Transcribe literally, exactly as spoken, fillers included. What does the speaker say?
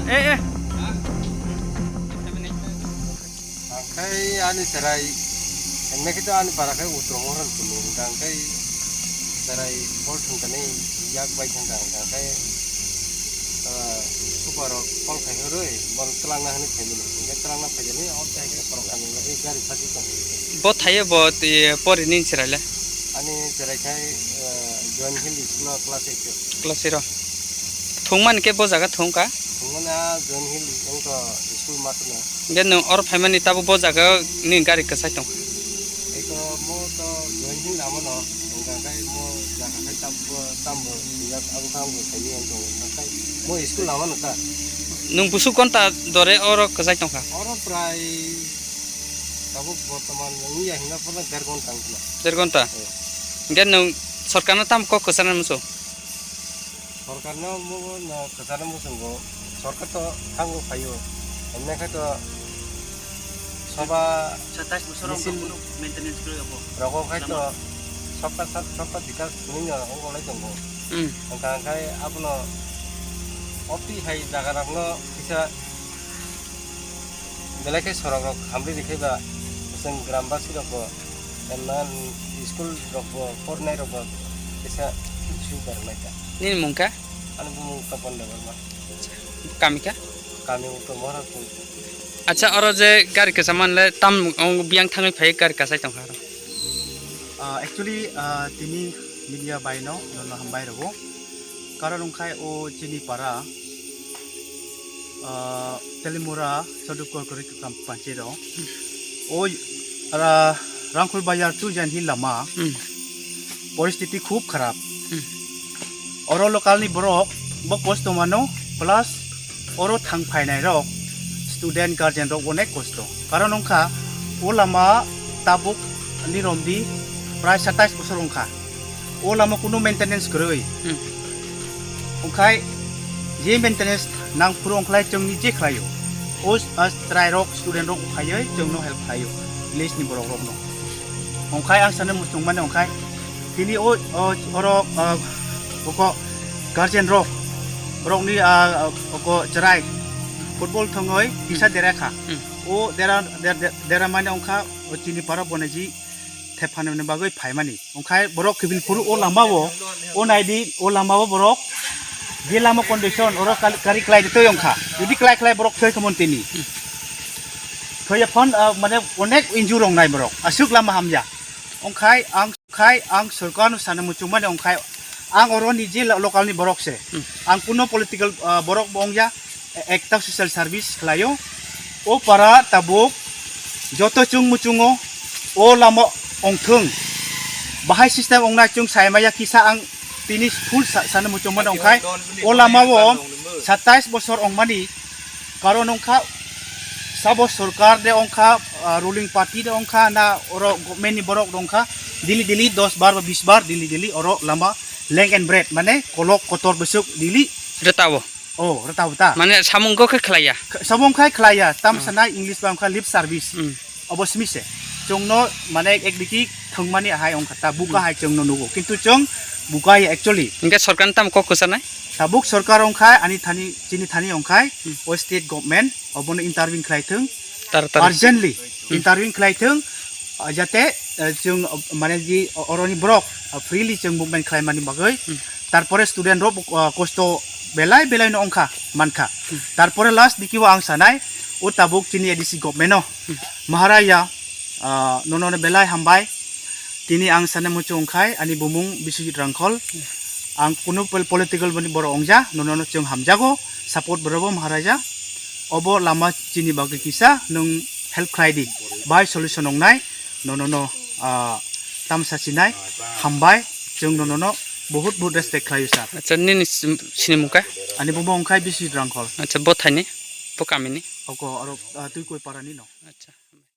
Eh, eh. Angkai ani cherai, enna kito ani para kai utro moran kunu, angkai cherai pol thung tani yak bai thang kang, angkai, ah, super pol khai horoi, bol tlang na hani family, angkai tlang na family, ot hai ke sorok kami lagi gari pasi kang. Bo thaye bo, eh, pori ni cherai le? Ani cherai khai, eh, Join Hill School o class eight o. Class eight o. Thung man ke bo jaga thung ka? Thung man a Join Hill wngkha school mat no. Hingke nwng oro phaimani tabuk bo jaga ni gari kwchai tong? Eko mo to Join Hill lama no, wngkha khai mo jaga khai tam bo, tam bo, abo kha bo khaini ang tong, wngkha khai mo school lama no ta. Nwng busu gonta dore oro kwchai tongkha? Oro prai tabuk bortoman wngya hingna phano der gonta wngkha. Der gonta? Eh. Hingke nwng sorkarno tam kok kwchana muchung? Sorkarno mo no kwchana muchungo, sorkar to thango phaio, emne khai to soba satais bosor misil rok maintenance kwrwi abo. Rogo khai to lama. Sopta sat, sopta bikas nini no ongolai tongo. Hmm. Wngkha khai abono opti hai jaga rokno kisa belai khe sorok rok hamri rikhe ba chwng gram basi rok bo, emma school rok bo, pornai rok bo kisa sugar nai ta. Nini mung kha? Ani bumung Tapan Debbarma. Kami kha? Kami Uttor Maharajpur. Acha, oro je gari kwchama le tam ong biyang thangwi phai gari kasai tong kha aro? Ah, actually, ah, tini media bai no, no, no hambai rw. Karon wngkhai o chini para, ah, Telimura Sadhu Korkori Kam Panchayat o. O, ara, Rangkhul Bazar to Jainhil lama. Hmm. Poristiti khub kharap. Hmm. Oro local ni borok bo kosto mano, plus oro thang phainai rok, student, guardian rok onek kosto. Karon wngkha o lama tabuk ni romdi prai satais bosor wngkha. O lama kunu maintenance kwrwi. Hmm. Wngkhai je maintenance nang phuru wngkhlai chwngni je khlaio. O, ah, chwrai rok, student rok phaiwi chwngno help khlaio village ni borok rokno. Wngkhai ang sana muchung mani wngkhai tini o, o, oro, ah, oko guardian rok, borokni, ah, oko chwrai football thwngwi kisa dera kha. Hmm. O dera, der-, der-, dera mani wngkha o chini para bonaji thephanani bagwi phaimani. Wngkhai borok kibin phuru o lama o, o naidi o lama o borok je lama condition oro kal-, kari klai de toi wngkha. Jodi klai klai borok thoi khamon tini. Thoi phon, ah, mane onek injure wngnai borok. Aswk lama hamya. Wngkhai ang, khai ang sorkar no sana muchung mani wngkhai ang oro ni je lo-, local ni borok se. Hmm. Ang kuno political, ah, borok bo wngya. Ekta social service khlaio. O para tabuk joto chwng muchungo o lama ongthwng. Bahai system ongna chwng saimaya kisa ang tini full sa-, sana muchung mani wngkhai. O lama o satais bosor ongmani karon wngkha sabo sorkar de wngkha, ah, ruling party de wngkha na oro government ni borok wngkha. Daily daily dos bar ba bis bar daily daily oro lama length and breadth mane kolok kotor bwswk daily. Rwtao. Oh, rwtao ta. Mane samung go khe khlaiya? Kh-, samung khai khlaiya, tam sanai English ba wngkha lip service. Hmm. Obo simi se. Chwngno mane ekdiki thwngmani hai wngkha ta, buka hai chwngno nugo. Kintu chwng buka hai actually. Hingke sorkar ni tamo kok kwchanai? Tabuk sorkar wngkhai ani thani, chini thani wngkhai, hmm, o state government obono intervene khlai thwng. Tar, tar. Urgently, hmm, intervene khlai thwng, ah, jate, eh, chwng, ah, mane ji, o-, oroni borok, ah, freely chwng movement khlai mani bagwi. Hmm. Tarpore student rok, ah, kosto belai belai no wngkha, mankha. Hmm. Tarpore last dikio ang sanai, o tabuk chini A D C government no. Hmm. Maharaya, ah, nono no belai hambai. Tini ang sana muchung khai, ani bumung Biswajit Rangkhol. Hmm. Ang kunu pol-, political boni borok wngja, nono no chwng hamjago, support bo rwbo Maharaja. Obo lama chini bagwi kisa nwng help khlai di. Bai solution wngnai, nono no, ah, tamsa sinai, hambai, chwng nono no bahut bahut respect khlaio sir. Acha, nini sim-, sinimung kha? Ani bumung wngkhai Biswajit Rangkhol. Acha, bo thaini, bo kamini? Oko aro, ah, Tuikoi parani no. Acha.